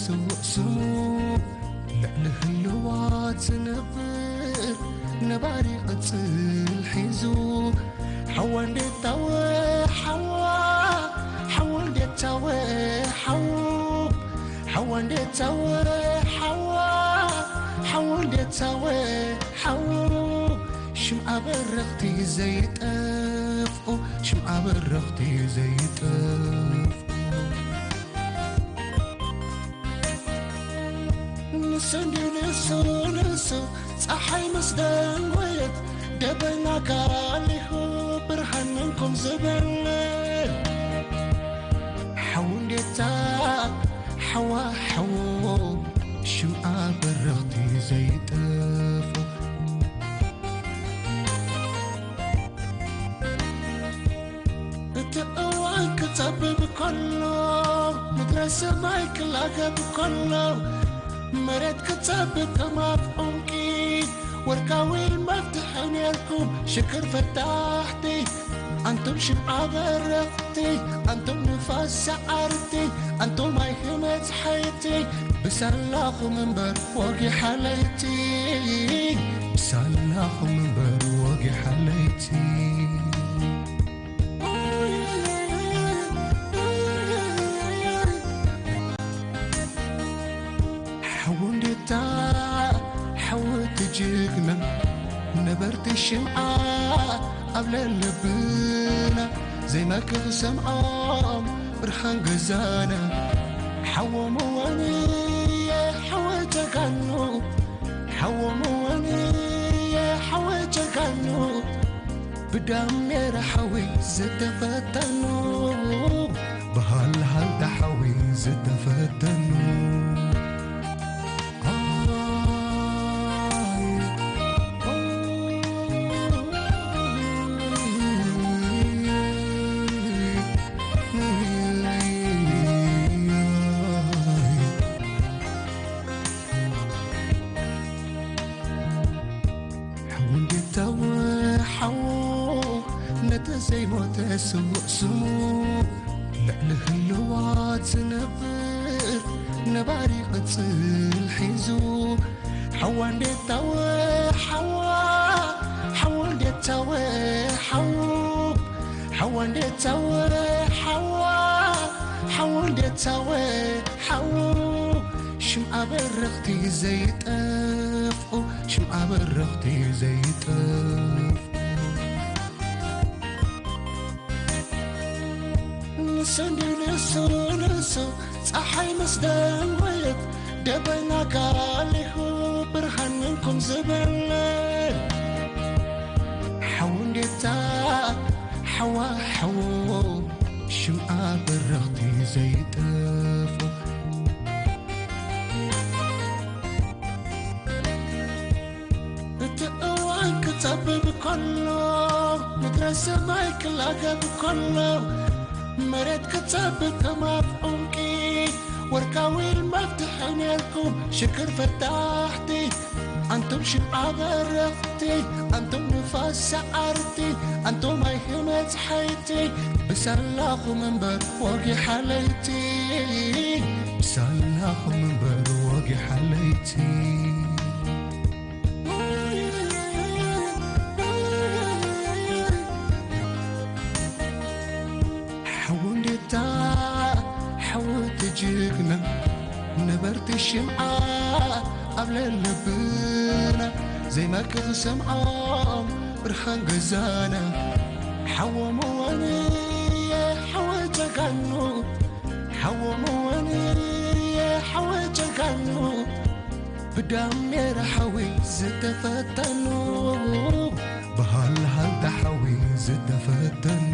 ስውእ ስሙ ልዕሊ ህልዋት ዝነብር ነባሪ ቅጽል ሒዙ ሓዋ እንዴት ታወ ሓዋ ሓዋ እንዴት ታወ ሓዉ ሓዋ እንዴት ታወ ሓዋ ሓዋ እንዴት ታወ ሓዉ ሽም ኣበረኽቲ ዘይጠፍኡ ሽም ኣበረኽቲ ዘይጠፍኡ ንሱ እንድዩ ንሱ ንሱ ፀሓይ ምስ ደንጎየት ደበና ጋሊሁ ብርሃን መንኩም ዝብል ሓው እንዴታ ሓዋ ሓዎ ሽምዓ በረኽቲ ዘይጠፉ እቲ እዋን ክጸብብ ከሎ ምድረ ሰማይ ክላገብ ከሎ መሬት ክጸብብ ከም ኣፍ ዑንቂ ወርቃዊ መፍትሒ ኔርኩም ሽክር ፈታሕቲ ኣንቱም ሽምዓ በረኽቲ ኣንቱም ንፋስ ሰዓርቲ ኣንቱም ኣይክመጽ ሓይቲ ብሳላኹም እምበር ወጊሓ ለይቲ ብሳላኹም እምበር ወጊሓ ለይቲ ሓው እንዴታ ሓወት ጅግና ነበርቲ ሽምዓ ኣብ ለለብና ዘይመክኽ ሰምዖም ብርሃን ገዛና ሓዎም እዋንየ ሓወ ጀጋኑ ሓዎም እዋንየ ሓወ ጀጋኑ ብዳሜራ ሓዊ ዝተፈተኑ ብሃልሃልታ ሓዊ ዝተፈተኑ ሓው እንዴታ ሓው ነተ ዘይሞተ ስውእ ስሙ ልዕሊ ህልዋት ዝነብር ነባሪ ቅጽል ሒዙ ሓዋ እንዴታወ ሓዋ ሓዋ እንዴታወ ሓው ሓዋ እንዴታወ ሓዋ ሓዋ እንዴታወ ሓው ሽም ኣበረኽቲ ዘይጠፍኡ ሽም ኣበረኽቲ ዘይጠፍኡ ንሱ እንዲ ንሱ ንሱ ፀሓይ ምስ ደንጎየት ደበና ጋሊሁ ብርሃን ምንኩም ዝበለ ሓው እንዴታ ሓዋ ሓዎ ሽምዓ በረኽቲ ዘይጠፉ እቲ እዋን ክጸብብ ከሎ ምድረ ሰማይ ክላገብ ከሎ መሬት ክጸብብ ከም ኣፍ ዑንቂ ወርቃዊ መፍትሒ ኔርኩም ሽክር ፈታሕቲ ኣንቱም ሽምዓ በረኽቲ ኣንቱም ንፋስ ሰዓርቲ ኣንቱም ኣይሂመ ጸሓይቲ ብሳላኹም እምበር ወጊሓ ለይቲ ብሳላኹም እምበር ወጊሓ ለይቲ ሓው እንዴታ ሓወት ጅግና ነበርቲ ሽምዓ ኣብ ለለብና ዘይመክኽ ሰምዖም ብርሃን ገዛና ሓዎም እዋንየ ሓወ ጀጋኑ ሓዎም እዋንየ ሓወ ጀጋኑ ብዳሜራ ሓዊ ዝተፈተኑ ብሃልሃልታ ሓዊ ዝተፈተኑ